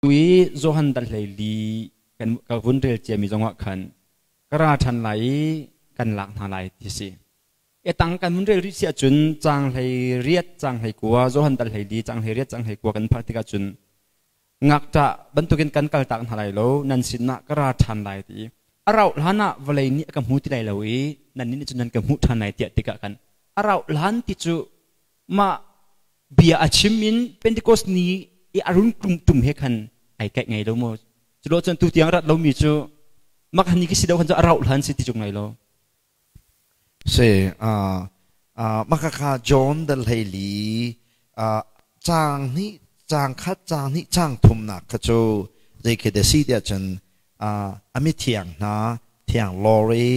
I Johan dal 14 kan ka vun rel ciami zongah khan ka ra ṭhan lai i kan lak hna lai ti si. E tang kan vun rel rih si ahcun caang 18 caang 19 Johan dal 14 caang 18 caang 19 kan phak tikah cun ngakṭah bantukin kan kaltak hna lai lo, nan sinah ka ra ṭhan lai ti i a rauh hlan ah vawlei nih a ka hmu ti lai lo i nannih nih cun nan ka hmuh ṭhan lai tiah tikah khan a rauh hlan ti cu mah bia a chim in Pentecost ni i a run tum he khan ai kaih ngei lo maw? Cu lo cun tu tiang rat lomi cu mak han ni khi si lo khan cu a rauh hlan si ti cung ngei lo. Si maka kha John dal 14 caang hnih caang khat caang hnih caang thumnak kha cu zei khi dah si tiah cun a mithiang hna thiang lawr i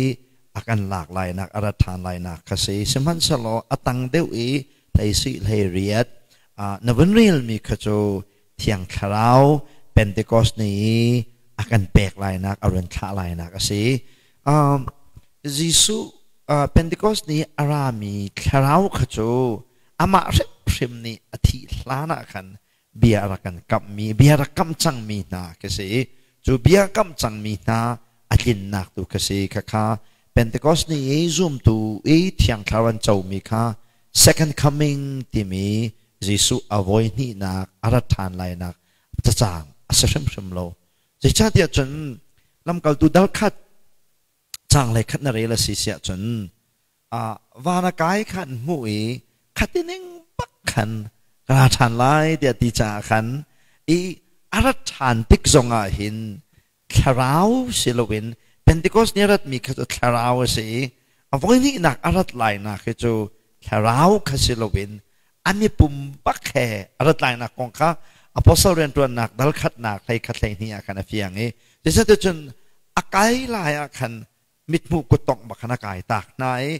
a kan lak lainak a rat ṭhan lainak kha si. Sihmanhsehlaw a tang deuh i 14 18 na vun relmi kha cu Thiang Thlarau Pentecost ni i a kan pek lainak, a run thlah lainak a si. Jesuh Pentecost ni a rami Thlarau kha cu amah hrimhrim nih a thih hlan ah khan bia a rak kan kamhmi, bia rak kamh cangmi hna khi si. Cu bia kamh cangmi hna a tlinnak tu khi si. Khakha Pentecost ni i zumtu i Thiang Thlarau an comi kha Second Coming timi Jesuh a voi hnihnak a rat ṭhan lainak cacang a si hrimhrim lo. Zeicahtiah cun lamkaltu dal khat caang le khat na rel a si siah cun van a kai kha an hmuh i khatining bak khan ka ra ṭhan lai tiah ti caah khan i a rat ṭhan tik zongah hin thlarau si loin Pentecost ni a ratmi kha cu thlarau a si i a voihnihnak a rat lainak hi cu thlarau kha si loin an i pum bak he a rat lainak kong kha apostle rianṭuannak dal khatnak 11 12 ah khan a fiang i cun a kai lai ah khan mithmuh kuttongh bak khan a kai tak hna i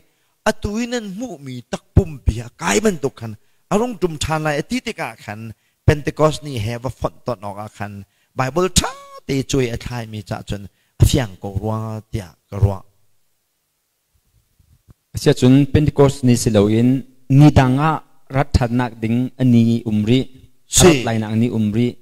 atu i nan hmuhmi takpumpi a kai bantuk khan a rung ṭum ṭhan lai a ti tikah khan Pentecost ni he va fonh ton awkah khan Bible ṭha te cuai a thlaimi cah cun a fiang ko rua tiah ka ruah. Asiahcun Pentecost ni si loin ni dang ah rat ṭhannak ding a ni um rih. A rat lainak ni um rih.